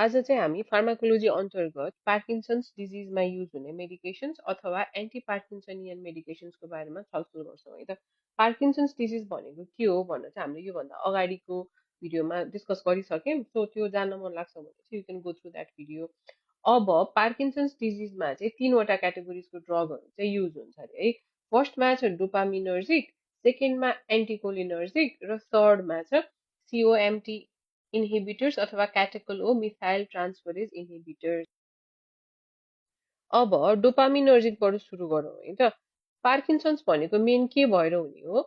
आज चाहिँ हामी फार्माकोलोजी अन्तर्गत पार्किन्सन्स डिजिजमा युज हुने मेडिकेसन्स अथवा एन्टी पार्किन्सनियन मेडिकेसन्सको बारेमा छलफल गर्छौँ है त। पार्किन्सन्स डिजिज भनेको के हो भनेर चाहिँ हामीले योभन्दा अगाडिको भिडियोमा डिस्कस गरिसक्यौँ। सो त्यो जान्न मन लाग्छ भने चाहिँ you can go through that video. अब पार्किन्सन्स डिजिजमा चाहिँ तीनवटा क्याटेगोरिजको ड्रगहरू चाहिँ युज हुन्छ अरे है। फर्स्टमा छ डोपामिनर्जिक, सेकेन्डमा एन्टिकोलिनर्जिक र थर्डमा छ सिओएमटी इन्हिबिटर्स अथवा क्याटेकोल मिथाइल ट्रान्सफरेज इन्हिबिटर्स। अब डोपामिनर्जिकबाट सुरु गरौँ है त। पार्किन्सन्स भनेको मेन के भएर हुने हो?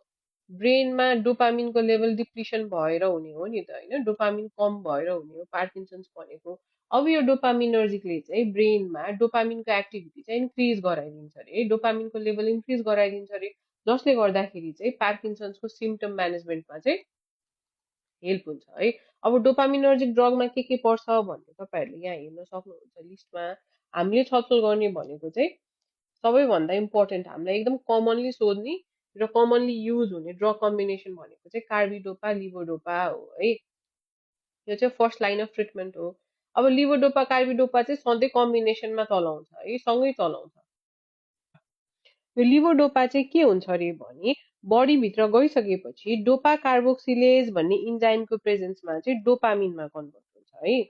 ब्रेनमा डोपामिनको लेभल डिप्लिसन भएर हुने हो नि त होइन, डोपामिन कम भएर हुने हो पार्किन्सन्स भनेको। अब यो डोपामिनर्जिकले चाहिँ ब्रेनमा डोपामिनको एक्टिभिटी चाहिँ इन्क्रिज गराइदिन्छ अरे, डोपामिनको लेभल इन्क्रिज गराइदिन्छ अरे, जसले गर्दाखेरि चाहिँ पार्किन्सन्सको सिम्टम म्यानेजमेन्टमा चाहिँ हेल्प हुन्छ है। अब डोपामिनर्जिक ड्रगमा के पर्छ भन्ने तपाईँहरूले यहाँ हेर्न सक्नुहुन्छ लिस्टमा। हामीले छलफल गर्ने भनेको चाहिँ सबैभन्दा इम्पोर्टेन्ट हामीलाई एकदम कमनली सोध्ने र कमनली युज हुने ड्रग कम्बिनेसन भनेको चाहिँ कार्बिडोपा लिभोडोपा हो है। यो चाहिँ फर्स्ट लाइन अफ ट्रिटमेन्ट हो। अब लिभोडोपा कार्बिडोपा चाहिँ सधैँ कम्बिनेसनमा चलाउँछ है, सँगै चलाउँछ। यो लिभोडोपा चाहिँ के हुन्छ अरे भने बडीभित्र गइसकेपछि डोपा कार्बोक्सिलेज भन्ने इन्जाइमको प्रेजेन्समा चाहिँ डोपामिनमा कन्भर्ट हुन्छ है।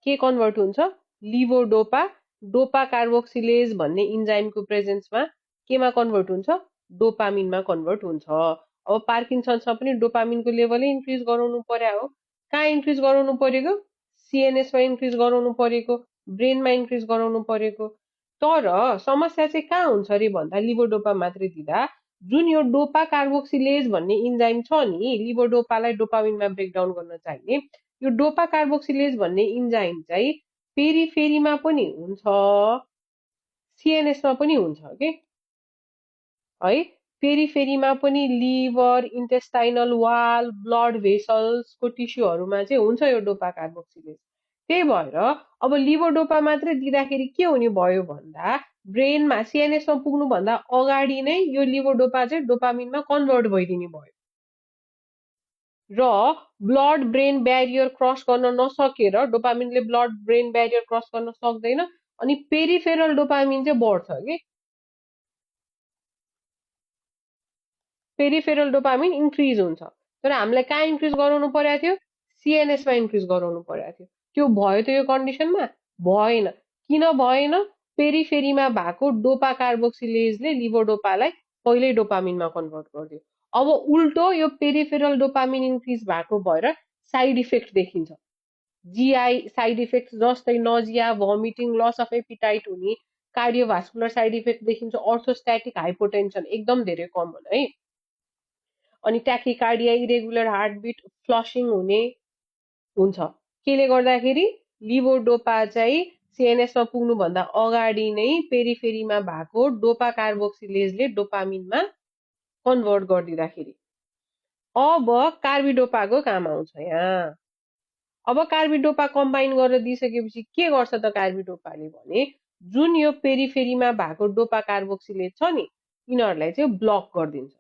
के कन्भर्ट हुन्छ? लिभोडोपा डोपा कार्बोक्सिलेज भन्ने इन्जाइमको प्रेजेन्समा केमा कन्भर्ट हुन्छ? डोपामिनमा कन्भर्ट हुन्छ। अब पार्किन्सन्समा पनि डोपामिनको लेभलै इन्क्रिज गराउनु पर्यो हो। कहाँ इन्क्रिज गराउनु परेको? सिएनएसमा इन्क्रिज गराउनु परेको, ब्रेनमा इन्क्रिज गराउनु परेको। तर समस्या चाहिँ कहाँ हुन्छ अरे भन्दा लिभोडोपा मात्रै दिँदा जुन यो डोपा कार्बोक्सिलेज भन्ने इन्जाइम छ नि, लिभोडोपालाई डोपामिनमा ब्रेकडाउन गर्न चाहिने, यो डोपा कार्बोक्सिलेज भन्ने इन्जाइम चाहिँ पेरिफेरीमा पनि हुन्छ, सिएनएसमा पनि हुन्छ के है। पेरिफेरीमा पनि लिभर, इन्टेस्टाइनल वाल, ब्लड भेसल्सको टिस्युहरूमा चाहिँ हुन्छ यो डोपा कार्बोक्सिलेज। त्यही भएर अब लिभोडोपा मात्रै दिँदाखेरि के हुने भयो भन्दा ब्रेनमा सिएनएसमा पुग्नुभन्दा अगाडि नै यो लिभोडोपा चाहिँ डोपामिनमा कन्भर्ट भइदिने भयो र ब्लड ब्रेन ब्यारियर क्रस गर्न नसकेर डोपामिनले ब्लड ब्रेन ब्यारियर क्रस गर्न सक्दैन अनि पेरिफेरल डोपामिन चाहिँ बढ्छ कि पेरिफेरल डोपामिन इन्क्रिज हुन्छ। तर हामीलाई कहाँ इन्क्रिज गराउनु परेको थियो? सिएनएसमा इन्क्रिज गराउनु परेको थियो। त्यो भयो त यो कन्डिसनमा? भएन। किन भएन? पेरिफेरीमा भएको डोपा कार्बोक्सिलेजले लिभोडोपालाई पहिल्यै डोपामिनमा कन्भर्ट गरिदियो। अब उल्टो यो पेरिफेरल डोपामिन इन्क्रिज भएको भएर साइड इफेक्ट देखिन्छ। जीआई साइड इफेक्ट जस्तै nausea, vomiting, loss of appetite हुने, कार्डियोभास्कुलर साइड इफेक्ट देखिन्छ, अर्थोस्ट्याटिक हाइपोटेन्सन एकदम धेरै कमन है। अनि ट्याकिकार्डिया, इरेगुलर हार्टबिट, फ्लसिङ हुने हुन्छ। केले गर्दाखेरि लिभोडोपा चाहिँ सिएनएसमा पुग्नुभन्दा अगाडि नै पेरिफेरीमा भएको डोपा कार्बोक्सिलेजले डोपामिनमा कन्भर्ट गरिदिँदाखेरि। अब कार्बिडोपाको काम आउँछ यहाँ। अब कार्बिडोपा कम्बाइन गरेर दिइसकेपछि के गर्छ त कार्बिडोपाले भने जुन यो पेरिफेरीमा भएको डोपा कार्बोक्सिलेज छ नि यिनीहरूलाई चाहिँ ब्लक गरिदिन्छ।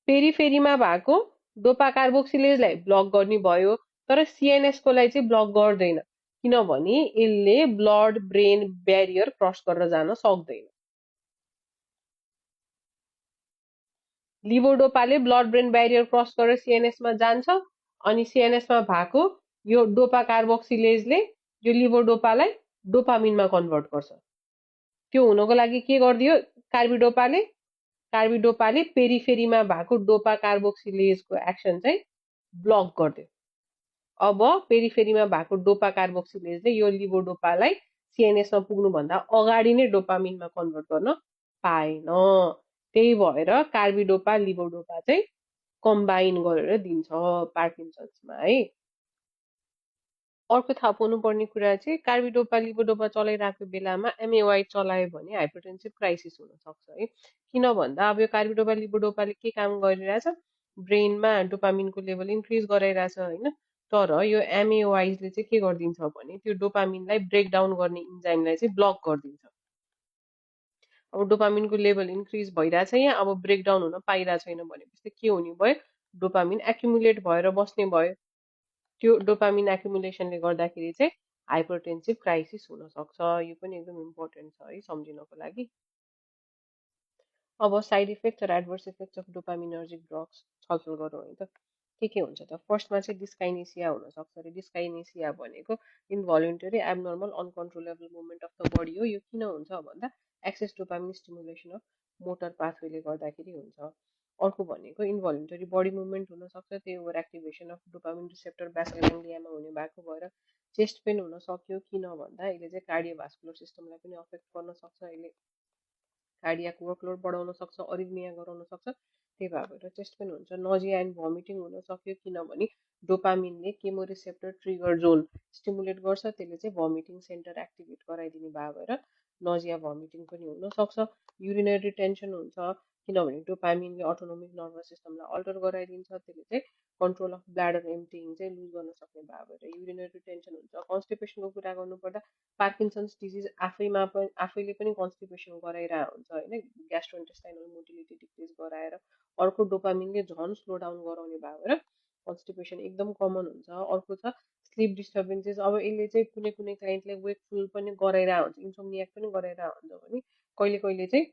पेरिफेरीमा भएको डोपा कार्बोक्सिलेजलाई ब्लक गर्ने भयो तर सिएनएसको लाई चाहिँ ब्लक गर्दैन किनभने यसले ब्लड ब्रेन ब्यारियर क्रस गरेर जान सक्दैन। लिभोडोपाले ब्लड ब्रेन ब्यारियर क्रस गरेर सिएनएसमा जान्छ अनि सिएनएसमा भएको यो डोपा कार्बोक्सिलेजले यो लिभोडोपालाई डोपामिनमा कन्भर्ट गर्छ। त्यो हुनको लागि के गरिदियो कार्बिडोपाले? कार्बिडोपाले पेरिफेरीमा भएको डोपा कार्बोक्सिलेजको एक्सन चाहिँ ब्लक गरिदियो। अब पेरिफेरीमा भएको डोपा कार्बोक्सिलेजले यो लिभोडोपालाई सिएनएसमा पुग्नुभन्दा अगाडि नै डोपामिनमा कन्भर्ट गर्न पाएन। त्यही भएर कार्बिडोपा लिभोडोपा चाहिँ कम्बाइन गरेर दिन्छ पार्किन्सन्समा है। अर्को थाहा पाउनुपर्ने कुरा चाहिँ कार्बिडोपा लिभोडोपा चलाइरहेको बेलामा एमएवाई चलायो भने हाइपरटेन्सिभ क्राइसिस हुनसक्छ है। किन भन्दा अब यो कार्बिडोपा लिभोडोपाले के काम गरिरहेछ? ब्रेनमा डोपामिनको लेभल इन्क्रिज गराइरहेछ होइन। तर यो एमएवाइजले चाहिँ के गरिदिन्छ भने त्यो डोपामिनलाई ब्रेकडाउन गर्ने इन्जाइमलाई चाहिँ ब्लक गरिदिन्छ। अब डोपामिनको लेभल इन्क्रिज भइरहेछ यहाँ, अब ब्रेकडाउन हुन पाइरहेको छैन भनेपछि के हुने भयो? डोपामिन एक्युमुलेट भएर बस्ने भयो। त्यो डोपामिन एक्युमुलेसनले गर्दाखेरि चाहिँ हाइपरटेन्सिभ क्राइसिस हुन सक्छ। यो पनि एकदम इम्पोर्टेन्ट छ है सम्झिनको लागि। अब साइड इफेक्ट्स र adverse effects of dopaminergic drugs छलफल गरौँ है त। के हुन्छ त? फर्स्टमा चाहिँ डिस्काइनेसिया हुनसक्छ अरे। डिस्काइनेसिया भनेको involuntary abnormal uncontrollable movement of the body हो। यो किन हुन्छ भन्दा excess dopamine stimulation of motor पाथवेले गर्दाखेरि हुन्छ। अर्को भनेको इन्भोल्युन्टरी बडी मुभमेन्ट हुनसक्छ, त्यही over activation of dopamine receptor ब्यासोग्याङ्ग्लियामा हुने भएको भएर चेस्ट पेन हुन सक्यो। किन भन्दा यसले चाहिँ कार्डियोभास्कुलर सिस्टमलाई पनि अफेक्ट गर्न सक्छ। यसले कार्डियाक वर्कलोड बढाउन सक्छ, अरिथमिया गराउन सक्छ। त्यही भएर चेस्ट पेन हुन्छ। नजिया एन्ड भमिटिङ हुन सक्यो, किनभने डोपामिनले केमोरिसेप्टर ट्रिगर जोन स्टिमुलेट गर्छ, त्यसले चाहिँ भमिटिङ सेन्टर एक्टिभेट गराइदिने भएर नजिया भमिटिङ पनि हुन सक्छ। युरिनरी टेन्सन हुन्छ, किनभने डोपामिनले अटोनोमिक नर्भस सिस्टमलाई अल्टर गराइदिन्छ, त्यसले चाहिँ कन्ट्रोल अफ ब्ल्याडर एम्प्टिङ चाहिँ लुज गर्न सक्ने भएर युरिनरी टेन्सन हुन्छ। कन्स्टिपेसनको कुरा गर्नुपर्दा पार्किन्सन्स डिजिज आफैले पनि कन्स्टिपेसन गराइरहेको हुन्छ होइन, ग्यास्ट्रोइन्टेस्टाइनल मोटिलिटी डिक्रिज गराएर। अर्को डोपामिनले झन् स्लो डाउन गराउने भएर कन्स्टिपेसन एकदम कमन हुन्छ। अर्को छ स्लिप डिस्टर्बेन्सेस। अब यसले चाहिँ कुनै कुनै क्लाइन्टलाई वेकफुल पनि गराइरहेको हुन्छ, इन्सोम्नियाक पनि गराइरहेको हुन्छ भने कहिले कहिले चाहिँ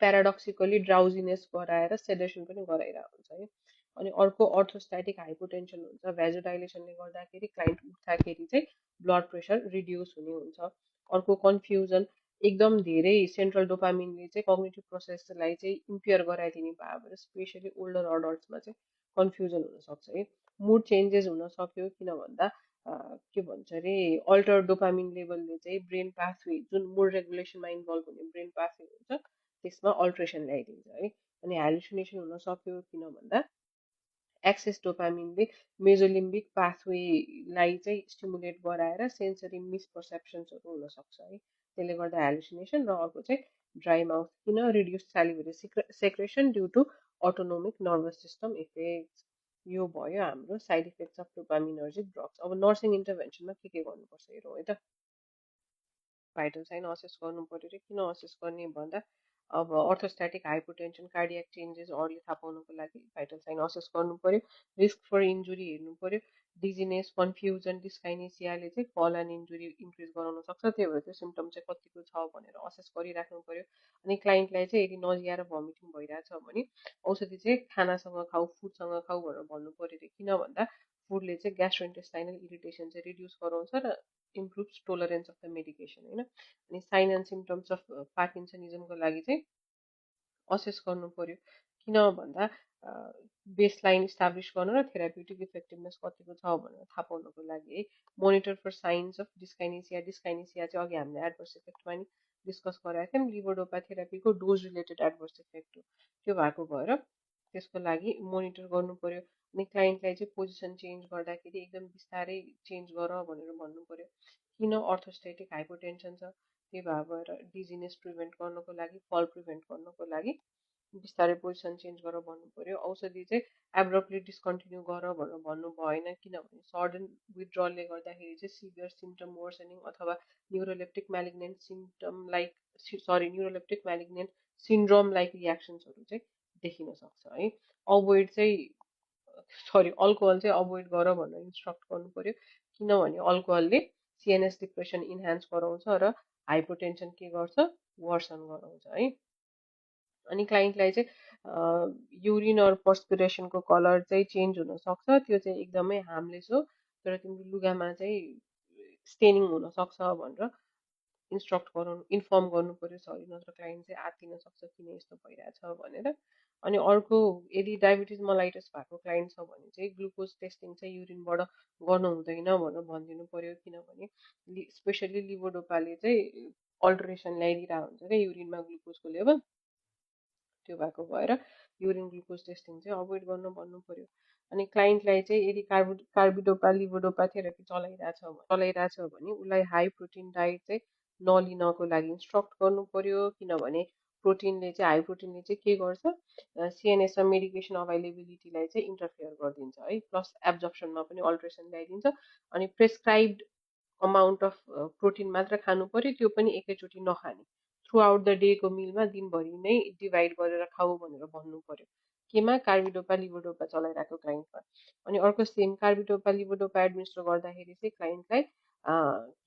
प्याराडक्सिकली ड्राउजिनेस गराएर सेडेसन पनि गराइरहेको हुन्छ है। अनि अर्को अर्थोस्ट्याटिक हाइपोटेन्सन हुन्छ। भ्याजोडाइलेसनले गर्दाखेरि क्लाइन्ट उठ्दाखेरि चाहिँ ब्लड प्रेसर रिड्युस हुने हुन्छ। अर्को कन्फ्युजन, एकदम धेरै सेन्ट्रल डोपामिनले चाहिँ कग्निटिभ प्रोसेसलाई चाहिँ इम्पेयर गराइदिने भएर स्पेसली ओल्डर अडल्ट्समा चाहिँ कन्फ्युजन हुनसक्छ है। मुड चेन्जेस हुन सक्यो, किन भन्दा के भन्छ अरे अल्टर डोपामिन लेभलले चाहिँ ब्रेन पाथवे, जुन मुड रेगुलेसनमा इन्भल्भ हुने ब्रेन पाथवे हुन्छ, त्यसमा अल्ट्रेसन ल्याइदिन्छ है। अनि हेलुसिनेसन हुन सक्यो, किन भन्दा एक्सेस डोपामिनले मेजोलिम्बिक पाथवेलाई चाहिँ स्टिमुलेट गराएर सेन्सरी मिसपर्सेप्सन्सहरू हुनसक्छ है, त्यसले गर्दा हेलुसिनेसन। र अर्को चाहिँ ड्राई माउथ, किन reduce salivary secretion due to autonomic nervous system effects. यो भयो हाम्रो side effects of dopaminergic drugs. अब नर्सिङ इन्टरभेन्सनमा के गर्नुपर्छ हेरौँ है त। भाइटल साइन असेस गर्नु पर्यो र किन असेस गर्ने भन्दा अब अर्थोस्ट्याटिक हाइपोटेन्सन, कार्डियाक चेन्जेस अर्ली थाहा पाउनुको लागि भाइटल साइन असेस गर्नु पर्यो। रिस्क फर इन्जुरी हेर्नु पर्यो। डिजिनेस, कन्फ्युजन, डिस्काइनेसियाले चाहिँ फल एन्ड इन्जुरी इन्क्रिज गराउन सक्छ, त्यही भएर त्यो सिम्टम चाहिँ कतिको छ भनेर असेस गरिराख्नु पर्यो। अनि क्लाइन्टलाई चाहिँ यदि नजिया र भमिटिङ भइरहेछ भने औषधि चाहिँ खानासँग खाऊ, फुडसँग खाऊ भनेर भन्नु पर्यो अरे। किन भन्दा फुडले चाहिँ ग्यास्ट्रोइन्टेस्टाइनल इरिटेसन चाहिँ रिड्युस गराउँछ र इम्प्रुभ्स टोलरेन्स अफ द मेडिकेसन होइन। अनि साइन एन्ड सिम्टम्स अफ पार्किन्सनिजमको लागि चाहिँ असेस गर्नु पर्यो। किन भन्दा बेसलाइन इस्टाब्लिस गर्न र थेराप्युटिक इफेक्टिभनेस कतिको छ भनेर थाहा पाउनको लागि है। Monitor for signs of dyskinesia. Dyskinesia चाहिँ अघि हामीले एडभर्स इफेक्टमा नि डिस्कस गरेका थियौँ, लिभोडोपा थेरापीको डोज रिलेटेड एडभर्स इफेक्ट हो। त्यो भएको भएर त्यसको लागि मोनिटर गर्नु पर्यो। अनि क्लाइन्टलाई चाहिँ पोजिसन चेन्ज गर्दाखेरि एकदम बिस्तारै चेन्ज गर भनेर भन्नु पर्यो। किन अर्थोस्टेटिक हाइपोटेन्सन छ, त्यही भएर डिजिनेस प्रिभेन्ट गर्नको लागि, फल प्रिभेन्ट गर्नको लागि बिस्तारै पोजिसन चेन्ज गरेर भन्नु पर्यो। औषधि चाहिँ एब्रप्टली डिस्कन्टिन्यू गर भनेर भन्नु भएन, किनभने सडन विथड्रलले गर्दाखेरि चाहिँ सिभियर सिम्टम वर्सनिङ अथवा न्युरोलेप्टिक म्यालिग्नेन्ट सिम्टम लाइक न्युरोलेप्टिक म्यालिग्नेन्ट सिन्ड्रोम लाइक रियाक्सन्सहरू चाहिँ देखिन सक्छ है। अभोइड चाहिँ अल्कोहल चाहिँ अभोइड गर भनेर इन्स्ट्रक्ट गर्नु पर्यो, किनभने अल्कोहलले सिएनएस डिप्रेसन इन्हान्स गराउँछ र हाइपोटेन्सन के गर्छ, वर्सन गराउँछ है। अनि क्लाइन्टलाई चाहिँ युरिन अर पर्सपिरेसनको कलर चाहिँ चेन्ज हुनसक्छ, त्यो चाहिँ एकदमै हार्मलेस हो, तर तिम्रो लुगामा चाहिँ स्टेनिङ हुनसक्छ भनेर इन्फर्म गर्नु पर्यो नत्र क्लाइन्ट चाहिँ आत्तिन सक्छ किन यस्तो भइरहेछ भनेर। अनि अर्को, यदि डायबिटिज मलाइटिस भएको क्लाइन्ट छ भने चाहिँ ग्लुकोज टेस्टिङ चाहिँ युरिनबाट गर्नु हुँदैन भनेर भनिदिनु पर्यो, किनभने स्पेसली लिभोडोपाले चाहिँ अल्टरेसन ल्याइदिरहेको हुन्छ क्या युरिनमा ग्लुकोजको लेभल। त्यो भएको भएर युरिन ग्लुकोज टेस्टिङ चाहिँ अभोइड गर्न भन्नु पर्यो। अनि क्लाइन्टलाई चाहिँ यदि कार्बिडोपा लिभोडोपा थेरापी चलाइरहेछ भने उसलाई हाई प्रोटिन डाइट चाहिँ नलिनको लागि इन्स्ट्रक्ट गर्नु पर्यो, किनभने हाई प्रोटिनले चाहिँ के गर्छ, सिएनएसमा मेडिकेसन अभाइलेबिलिटीलाई चाहिँ इन्टरफेयर गरिदिन्छ है, प्लस एब्जर्प्सनमा पनि अल्ट्रेसन ल्याइदिन्छ। अनि प्रेसक्राइब्ड अमाउन्ट अफ प्रोटिन मात्र खानु पर्यो, त्यो पनि एकैचोटि नखाने। थ्रु आउट द डेको मिलमा दिनभरि नै डिभाइड गरेर खाऊ भनेर भन्नु पर्यो। केमा कार्बिडोपा लिभोडोपा चलाइरहेको क्लाइन्टमा। अनि अर्को सेम कार्बिडोपा लिभोडोपा एडमिनिस्टर गर्दाखेरि चाहिँ क्लाइन्टलाई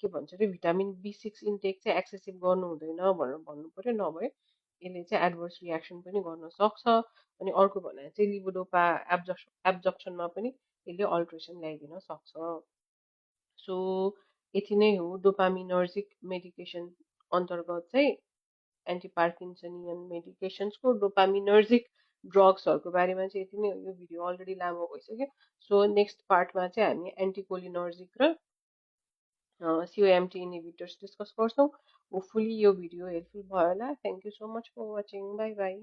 के भन्छ अरे भिटामिन B6 इन्टेक चाहिँ एक्सेसिभ गर्नु हुँदैन भनेर भन्नु पर्यो, नभए यसले चाहिँ एडभर्स रियाक्सन पनि गर्न सक्छ। अनि अर्को भनाइ चाहिँ लिभोडोपा एब्जर्प्सनमा पनि यसले अल्ट्रेसन ल्याइदिन सक्छ। सो यति नै हो डोपामिनर्जिक मेडिकेसन अन्तर्गत चाहिँ एन्टी पार्किन्सनियन मेडिकेसन्सको डोपामिनर्जिक ड्रग्सहरूको बारेमा चाहिँ यति नै हो। यो भिडियो अलरेडी लामो भइसक्यो। सो नेक्स्ट पार्टमा चाहिँ हामी एन्टिकोलिनर्जिक र COMT इनिबिटर्स डिस्कस गर्छौँ। होपफुली यो भिडियो हेल्पफुल भयो होला। Thank you so much for watching. Bye by.